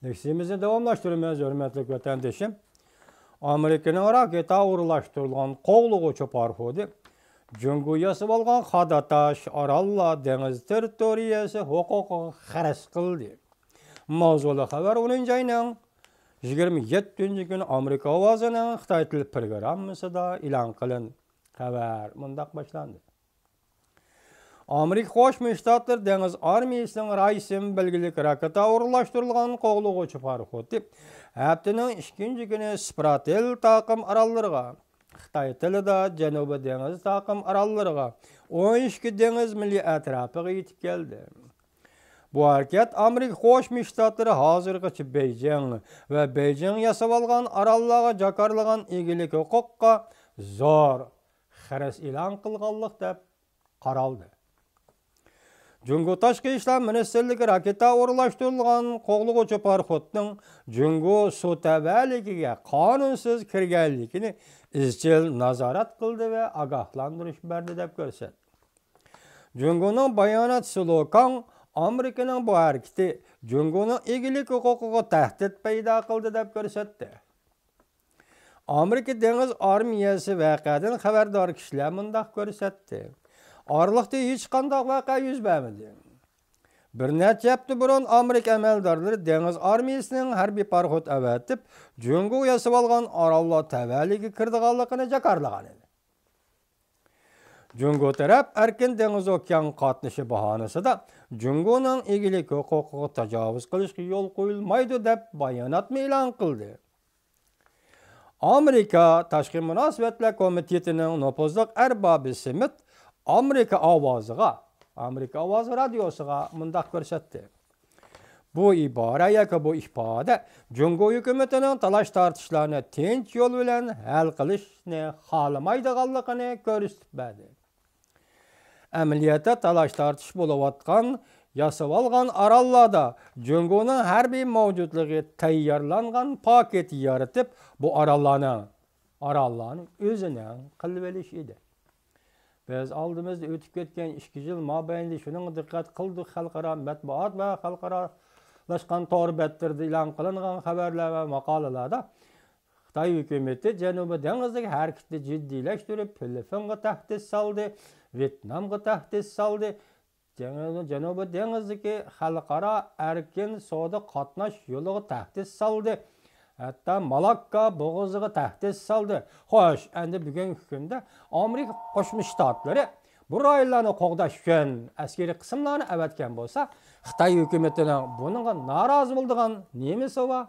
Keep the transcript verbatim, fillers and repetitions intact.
لېكسىيىمىزنى داۋاملاشتۇرىمىز، ھۆرمەتلىك ۋەتەندىشىم. ئامېرىكىنىڭ راكېتا ئورۇنلاشتۇرۇلغان قوغلىغۇچى پاراخوتى جۇڭگو ياسىۋالغان خاداتاش ئاراللار دېڭىز تېررىتورىيەسى ھوقۇقىغا خەرەس قىلدى. ماۋزۇلۇق خەۋەر ئونىنچى ئاينىڭ يىگىرمە يەتتىنچى كۈنى ئامېرىكا ئاۋازىنىڭ خىتاي تىل پروگراممىسىدا ئېلان قىلىندى. خەۋەر مۇنداق باشلاندى. ئامېرىكا قوشما شتاتلىرى دېڭىز ئارمىيىسىنىڭ رايسىم بەلگىلىك راكېتا ئورۇنلاشتۇرۇلغان قوغلىغۇچى پاراخوتى ھەپتىنىڭ ئىككىنچى كۈنى سپراتېل تاقىم ئاراللىرىغا، خىتاي تىلىدا جەنۇبىي دېڭىز تاقىم ئاراللىرىغا، ئون ئىككى دېڭىز مىلى ئەتراپىغا يېتىپ كەلدى. بۇ ھەرىكەت ئامېرىكا قوشما شتاتلىرى ھازىرغىچە بېيجىڭ ۋە بېيجىڭ ياسىۋالغان ئاراللارغا جاكارلىغان ئىگىلىك ھوقۇققا زور خەرەس ئېلان قىلغانلىق دەپ قارالدى. جۇڭگو تاشقى ئىشلار مىنىستىرلىكى راكېتا ئورۇنلاشتۇرۇلغان قوغلىغۇچى پاراخوتنىڭ جۇڭگو سۇ تەۋەلىكىگە قانۇنسىز كىرگەنلىكىنى ئىزچىل نازارەت قىلدى ۋە ئاگاھلاندۇرۇش بەردى دەپ كۆرسەتتى. جۇڭگونىڭ باياناتچىسى لو كاڭ ئامېرىكىنىڭ بۇ ھەرىكىتى جۇڭگونىڭ ئىگىلىك ھوقۇقىغا تەھدىت پەيدا قىلدى دەپ كۆرسەتتى. ئامېرىكا دېڭىز ئارمىيەسى ۋەقەدىن خەۋەردار كىشىلەر مۇنداق كۆرسەتتى. ئارىلىقتا ھېچقانداق ۋەقە يۈز بەرمىدى. بىر نەچچە ھەپتە بۇرۇن ئامېرىكا ئەمەلدارلىرى دېڭىز ئارمىيەسىنىڭ ھەربىي پاراخوت ئەۋەتىپ، جۇڭگو ياسىۋالغان ئاراللار تەۋەلىكىگە كىرىدىغانلىقىنى جاكارلىغان ئىدى. جۇڭگو تەرەپ ئەركىن دېڭىز ئوكيان قاتنىشى باھانىسىدا جۇڭگونىڭ ئىگىلىك ھوقۇقىغا تاجاۋۇز قىلىشقا يول قويۇلمايدۇ دەپ باياناتمۇ ئېلان قىلدى. ئامېرىكا تاشقى مۇناسىۋەتلەر كومىتېتىنىڭ نوپۇزلۇق ئەربابى سمىت ئامېرىكا ئاۋازىغا، ئامېرىكا ئاۋازى رادىيوسىغا مۇنداق كۆرسەتتى. بۇ ئىبارە ياكى بۇ ئىپادە جۇڭگو ھۆكۈمىتىنىڭ تالاش-تارتىشلارنى تىنچ يول بىلەن ھەل قىلىشنى خالىمايدىغانلىقىنى كۆرسىتىپ بەردى. ئەمەلىيەتتە تالاش-تارتىش بولۇۋاتقان، ياسىۋالغان ئاراللاردا جۇڭگونىڭ ھەربىي مەۋجۇتلۇقى تەييارلانغان پاكىت يارىتىپ، بۇ ئاراللارنىڭ، ئاراللارنىڭ ئۆزىنىڭ قىلىۋېلىشى ئىدى. بىز ئالدىمىزدا ئۆتۈپ كەتكەن ئىككى يىل مابەينىدە شۇنىڭغا دىققەت قىلدۇق، خەلقئارا مەتبۇئات ۋە خەلقئارالاشقان تور بەتلىرىدە ئېلان قىلىنغان خەۋەرلەر ۋە ماقالىلەردە خىتاي ھۆكۈمىتى جەنۇبىي دېڭىزدىكى ھەرىكىتىنى جىددىيلەشتۈرۈپ، فىلىپپىنغا تەھدىت سالدى، ۋيېتنامغا تەھدىت سالدى، جەنۇ-، جەنۇبىي دېڭىزدىكى خەلقئارا ئەركىن سودا قاتناش يولىغا تەھدىت سالدى، ھەتتا مالاككا بوغۇزىغا تەھدىت سالدى. خوش، ئەمدى بۈگۈنكى كۈندە ئامېرىكا قوشما شتاتلىرى بۇ رايونلارنى قوغداش ئۈچۈن ئەسكىرىي قىسىملارنى ئەۋەتكەن بولسا، خىتاي ھۆكۈمىتىنىڭ بۇنىڭغا نارازى بولىدىغان نېمىسى بار؟